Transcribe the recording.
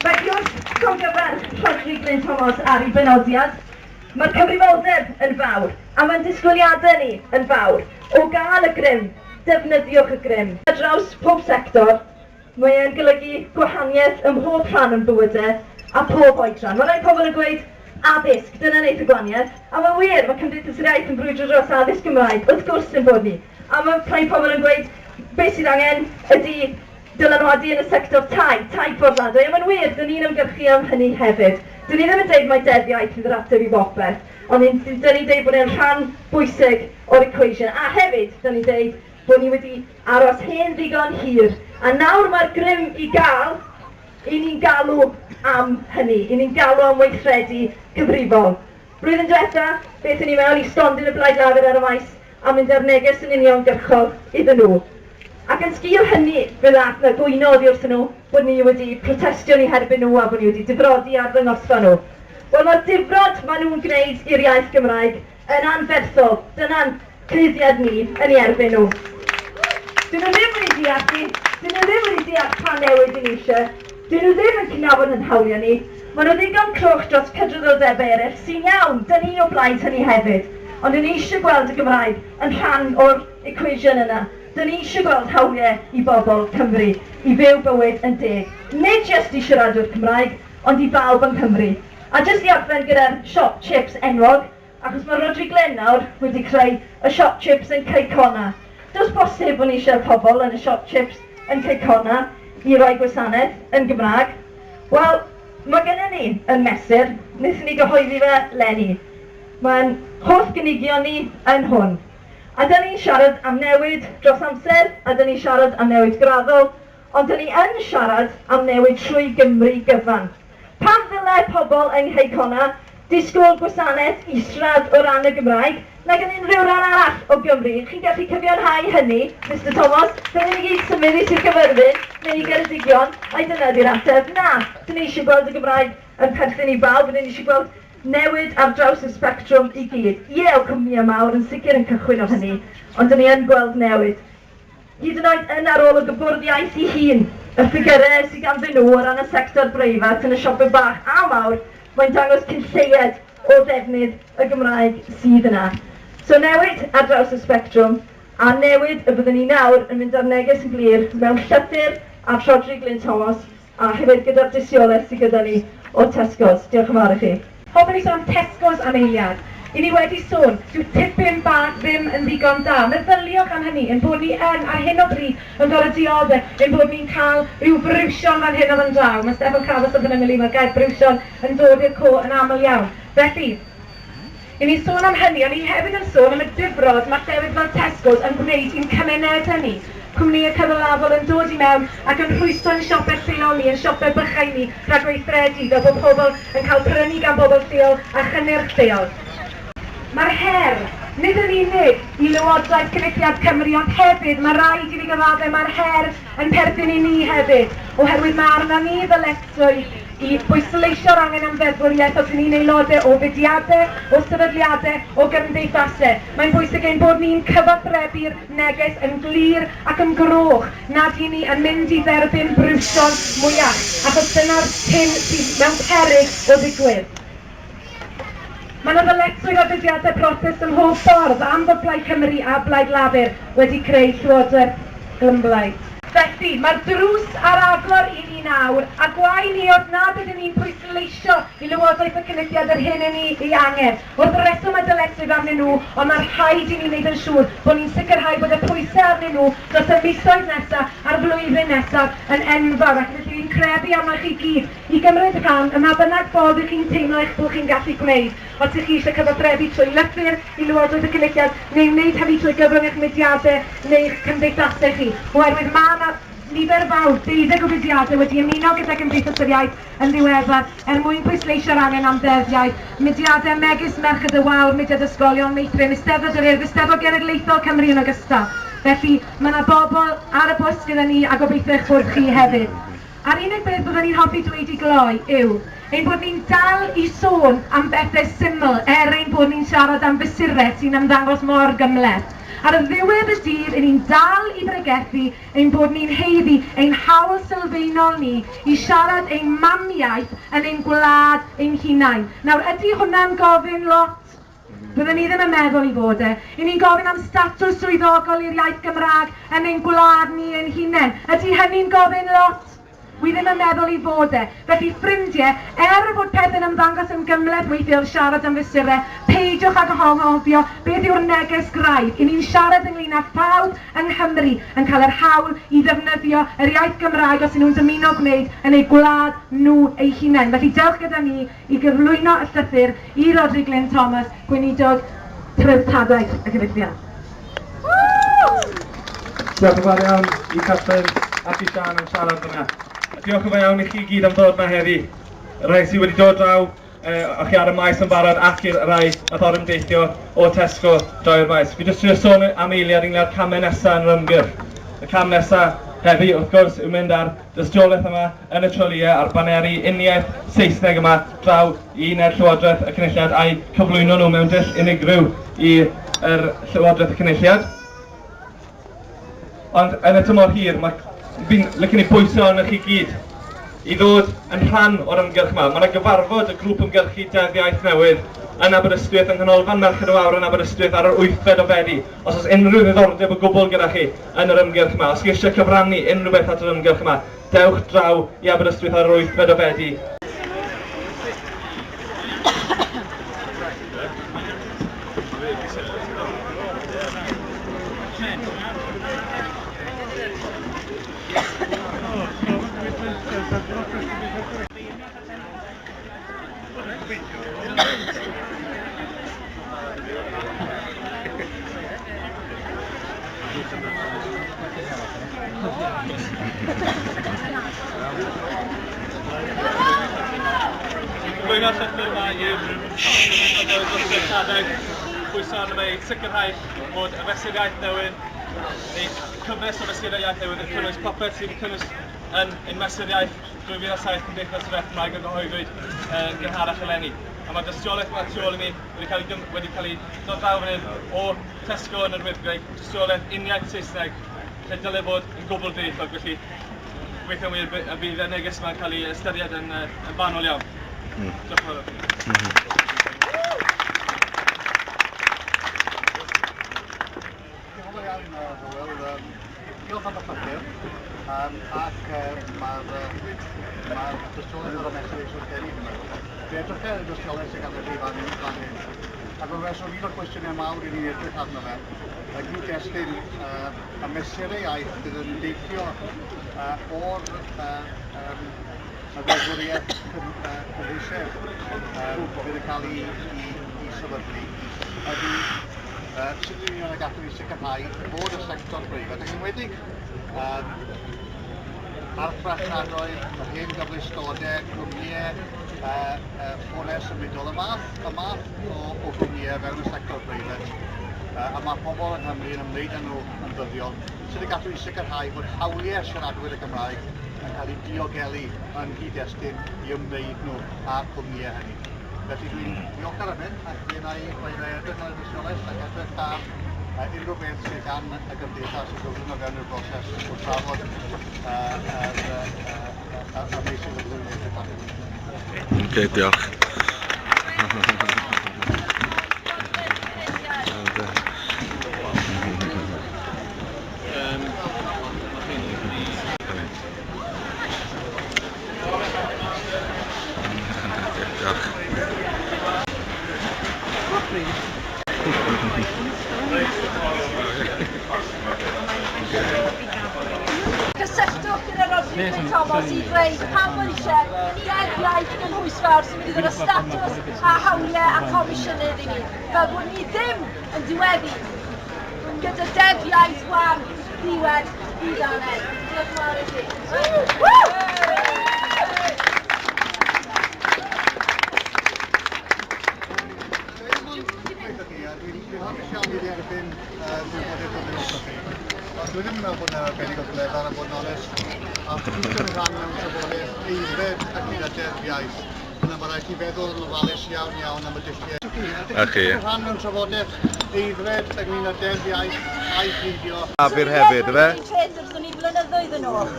Felly wrth llongyfarch Rhodri Glyn Thomas ar ei benodiad, mae'r cyfrifoldeb yn fawr, a mae'n disgwyliadau ni yn fawr. O gael y grym, defnyddiwch y grym. Ar draws pob sector, mae e'n golygu gwahaniaeth ym mhob rhan o'n bywydau a phob oedran. Mae rhai pobl yn gweud, addysg, dyna wneith y gwahaniaeth. A mae'n wir, mae Cymdeithas yr Iaith yn brwydro dros addysg Gymraeg, wrth gwrs ein bod ni. A mae rhai pobl yn gweud, beth sydd angen ydy dylanwadu yn y sector tai, tai fforddiadwy, a mae'n wir, dyn ni'n ymgyrchu am hynny hefyd. Dyn ni ddim yn deud mai Deddf Iaith fydd yr ateb i bopeth, ond dyn ni'n deud bod e'n rhan bwysig o'r equation, a hefyd, dyn ni'n deud bod ni wedi aros hen ddigon hir, a nawr mae'r grym i gael, i ni'n galw am hynny, i ni'n galw am weithredu cyfrifol. Blwyddyn diwetha, fe aethon ni mewn i stondin y Blaid Lafur ar y maes a mynd â'r neges yn uniongyrchol iddyn nhw. Ac yn sgil hynny, fe ddaeth 'na gwyno oddi wrthyn nhw bod ni wedi protestio yn eu herbyn nhw a bod ni wedi difrodi arddangosfa nhw. Wel, mae'r difrod maen nhw'n gwneud i'r iaith Gymraeg yn anferthol, dyna'n cyhuddiad ni yn eu erbyn nhw. Dyn nhw ddim wedi deall ni, dyn nhw ddim wedi deall pa newid 'y ni eisiau, dyn nhw ddim yn cydnabod ein hawliau ni, maen nhw ddigon croch dros cydraddoldebau eraill, sy'n iawn, dyn ni o blaid hynny hefyd, ond dyn ni eisiau gweld y Gymraeg yn rhan o'r equation yna, dyn ni eisiau gweld hawliau i bobl Cymru i fyw bywyd yn deg, nid jyst i siaradwyr Cymraeg, ond i bawb yng Nghymru. A jyst i orffen gyda'r siop chips enwog, Achos mae Rhodri Glyn nawr wedi creu y siop chips yn Cei Connah. Does bosib bod ni eisiau'r pobl yn y siop chips yn Cei Connah i roi gwasanaeth yn Gymraeg. Wel, mae gennym ni yn mesur, wnaethon ni gyhoeddi fe 'leni. Mae'n holl gynigion ni yn hwn. A 'da ni'n siarad am newid dros amser, a 'da ni'n siarad am newid graddol, ond 'da ni yn siarad am newid trwy Gymru gyfan. Pam ddylai pobl yng Nghei Connah disgwyl gwasanaeth isradd o ran y Gymraeg nag yn unrhyw ran arall o Gymru? Chi'n gallu cyfiawnhau hynny, Mister Thomas? Ddylen ni gyd symud i Sir Gaerfyrddin neu i Geredigion? Ai dyna ydi'r ateb? Na! Dyn ni eisiau gweld y Gymraeg yn perthyn i bawb, dyn ni eisiau gweld newid ar draws y sbectrwm i gyd. Ie, o cwmnïau mawr yn sicr yn cychwyn o hynny, ond dyn ni yn gweld newid. Hyd yn oed yn arolwg y Bwrdd Iaith ei hun, y ffigyrau sydd ganddyn nhw o ran y sector breifat yn y siopau bach a mawr, mae'n dangos cyn lleied o ddefnydd y Gymraeg sydd yna. So newid ar draws y sbectrwm, a newid y byddwn ni nawr yn mynd â'r neges yn glir mewn llythyr at Rhodri Glyn Thomas a hefyd gyda'r dystiolaeth sydd gyda ni o Tesco's. Diolch yn fawr i chi. Hoffwn i sôn am Tesco's am eiliad. I ni wedi sôn, dyw tipyn bach ddim yn ddigon da. Meddyliwch am hynny, ein bod ni yn, ar hyn o bryd, yn gorfod diodde, ein bod ni'n cael rhyw briwsion fan hyn a fan draw. Mae Steffan Cravos yn fy ymyl i, mae'r gair briwsion yn dod i'r co yn aml iawn. Felly, i ni'n sôn am hynny, ond ni hefyd yn sôn am y difrod mae llefydd fel Tesco's yn gwneud i'n cymunedau ni. Cwmnïau cyfalafol yn dod i mewn ac yn rhwystro ein siopau lleol ni, ein siopau bychain ni, rhag gweithredu, fel bod pobl yn cael prynu gan bobl lleol a chynnyrch lleol. Mae'r her, nid yn unig i Lywodraeth Cynulliad Cymru ond hefyd, mae raid i fi gyfaddau, mae'r her yn perthyn i ni hefyd, oherwydd mae arnon ni ddyletswydd i bwysleisio'r angen am ddeddfwriaeth os 'y ni'n aelodau o fudiadau, o sefydliadau, o gymdeithasau. Mae'n bwysig ein bod ni'n cyfathrebu'r neges yn glir ac yn groch nad 'y ni yn mynd i dderbyn briwsion mwyach, achos dyna'r hyn sydd mewn peryg o ddigwydd. Mae 'na ddyletswydd ar fudiadau protest ym mhob ffordd am fod Plaid Cymru a Blaid Lafur wedi creu llywodraeth glymblaid. Felly, mae'r drws ar agor i ni nawr, a gwae ni os nad ydyn ni'n pwysleisio i Lywodraeth y Cynulliad yr hyn 'yn ni ei angen. Wrth reswm mae dyletswydd arnyn nhw, ond mae'n rhaid i ni wneud yn siŵr bod ni'n sicrhau bod y pwysau arnyn nhw dros y misoedd nesaf a'r flwyddyn nesaf yn enfawr, ac felly fi'n crefu arnoch chi gyd i gymryd rhan ym mha bynnag ffordd y'ch chi'n teimlo eich bod chi'n gallu gwneud, os y'ch chi eisiau cyfathrebu trwy lythyr i Lywodraeth y Cynulliad neu wneud hynny trwy gyfrwng eich mudiadau neu'ch cymdeithasau chi, oherwydd mae 'na nifer fawr, deuddeg o fudiadau wedi ymuno gyda Cymdeithas yr Iaith yn ddiweddar er mwyn pwysleisio'r angen am Ddeddf Iaith, mudiadau megis Merched y Wawr, Mudiad Ysgolion Meithrin, Eisteddfod yr Urdd, Eisteddfod Genedlaethol Cymru yn ogystal. Felly, mae 'na bobl ar y bws gyda ni a gobeithio eich bod chi hefyd. A'r unig beth byddwn i'n hoffi dweud i gloi yw ein bod ni'n dal i sôn am bethau syml er ein bod ni'n siarad am fesurau sy'n ymddangos mor gymhleth. Ar ddiwedd y dydd, 'y ni'n dal i bregethu ein bod ni'n haeddu ein hawl sylfaenol ni i siarad ein mamiaith yn ein gwlad ein hunain. Nawr, ydy hwnna'n gofyn lot? Byddwn ni ddim yn meddwl i fod e. I ni'n gofyn am statws swyddogol i'r iaith Gymraeg yn ein gwlad ni ein hunain. Ydy hynny'n gofyn lot? Wi ddim yn meddwl i fod e. Felly ffrindie, er fod pethe'n ymddangos yn gymhleth weithie wrth siarad am fesurau, peidiwch ag anghofio beth yw'r neges graidd. I ni'n siarad ynglyn â phawb yng Nghymru yn cael yr hawl i ddefnyddio yr iaith Gymraeg os y'n nhw'n dymuno gwneud yn eu gwlad nhw eu hunain. Felly dewch gyda ni i gyflwyno y llythyr i Rhodri Glyn Thomas, Gweinidog Treftadaeth y Cynulliad. Diolch yn fawr iawn i Catrin ac i Siân am siarad fyna. A diolch yn fawr iawn i chi gyd am ddod yma heddi. Y rhai sydd wedi dod draw uh, chi ar y maes yn barod ac i'r rhai nath orymdeithio o Tesco draw i'r maes. Fi jyst trio sôn am eiliad ynglyn â'r camau nesaf yn yr ymgyrch. Y cam nesaf heddi, wrth gwrs, yw mynd ar dystiolaeth yma yn y troliau a'r baneri uniaith Saesneg yma draw i uned Llywodraeth y Cynulliad a'u cyflwyno nhw mewn dull unigryw i'r Llywodraeth y Cynulliad. Ond yn y tymor hir, mae, fi'n licen i bwyso arnoch chi gyd i ddod yn rhan o'r ymgyrch yma. Mae yna gyfarfod y grŵp ymgyrchu Deddf Iaith Newydd yn Aberystwyth, yng Nghanolfan Merched y Wawr yn Aberystwyth ar yr 8fed o Fedi. Os oes unrhyw ddiddordeb o gwbl gyda chi yn yr ymgyrch yma, os chi eisiau cyfrannu unrhyw beth at yr ymgyrch yma, Dewch draw i Aberystwyth ar yr wythfed o Fedi. Cyflwyno'r llythyr yma i'r pwyso arno fe i sicrhau bod y fesur iaith newydd, neu cyfres o fesurau iaith newydd yn cynnwys popeth sydd yn cynnwys yn ein mesur iaith 2007 Cymdeithas yr Iaith Gymraeg a gyhoeddwyd yn gynharach eleni. A mae'r dystiolaeth yma tu ôl i mi wedi cael ei, wedi cael ei dod draw fan hyn o Tesco yn yr Wyddgrug, dystiolaeth uniaith Saesneg lle dylai fod yn gwbl ddwyieithog, felly gobeithio'n wir y bydd y neges yma'n cael ei ystyried yn, yn fanwl iawn. Diolch yn fawr. Diolch yn fawr iawn, Hywel. Diolch am y llythyr. Ac mae'r ma dystiolaeth o'r mesur eisoes gen i, dwi'n meddwl. Fe edrychai ar y dystiolaeth sydd ganddo chi fan, fan hyn. Ac o'n reswm un o'r cwestiynau mawr i ni'n edrych arno fe, y gyd-destun y mesurau iaith sydd yn deillio o'r y ddeddfwriaeth cynhwysedd fydd yn cael ei, ei, ei sefydlu ydy sut yn union y gallwn ni sicrhau bod y sector preifat, ac enwedig archfarchnadoedd, yr hen gyfleustodau, cwmnïau, ffonau symudol, y math, y math o, o gwmnïau fewn y sector preifat, a mae pobl yng Nghymru yn ymwneud â nhw yn ddyddiol, sut y gallwn ni sicrhau bod hawliau siaradwyr y Gymraeg yn cael eu diogelu yn nghyd-destun i ymwneud nhw â'r cwmnïau hynny. Felly dwi'n ddiolchgar am hyn ac fe wna i rhoi edrych ar y dystiolaeth ac edrych ar unrhyw beth sydd gan y gymdeithas i gyflwyno fewn i'r broses o drafod y meysydd y byddwn ni'n edrych arnyn nhw. Ok, diolch. Diolch. Cysylltwch gyda Rhodri Glyn Thomas i ddweud pam bod eisiau deddf iaith gynhwysfawr sy'n mynd i ddod â statws a hawliau a comisiynydd i ni, fel bod ni ddim yn diweddu gyda deddf iaith wan ddiwedd byd angen. Diolch yn fawr i chi. Dwi'n hapus iawn i dderbyn gwybodaeth oddi wrthoch chi. Ond dwi ddim yn meddwl bod yna arbennig o glyfar a bod yn onest. A os chi'n cymryd rhan mewn trafodaeth aeddfed ynglyn â deddf iaith, yna mae rhaid chi feddwl yn ofalus iawn iawn am y dulliau. Ydych chi'n cymryd rhan mewn trafodaeth aeddfed ynglyn â deddf iaith a'i pheidio? Llafur hefyd, ife? Yr un peth wrthon ni blynyddoedd yn ôl.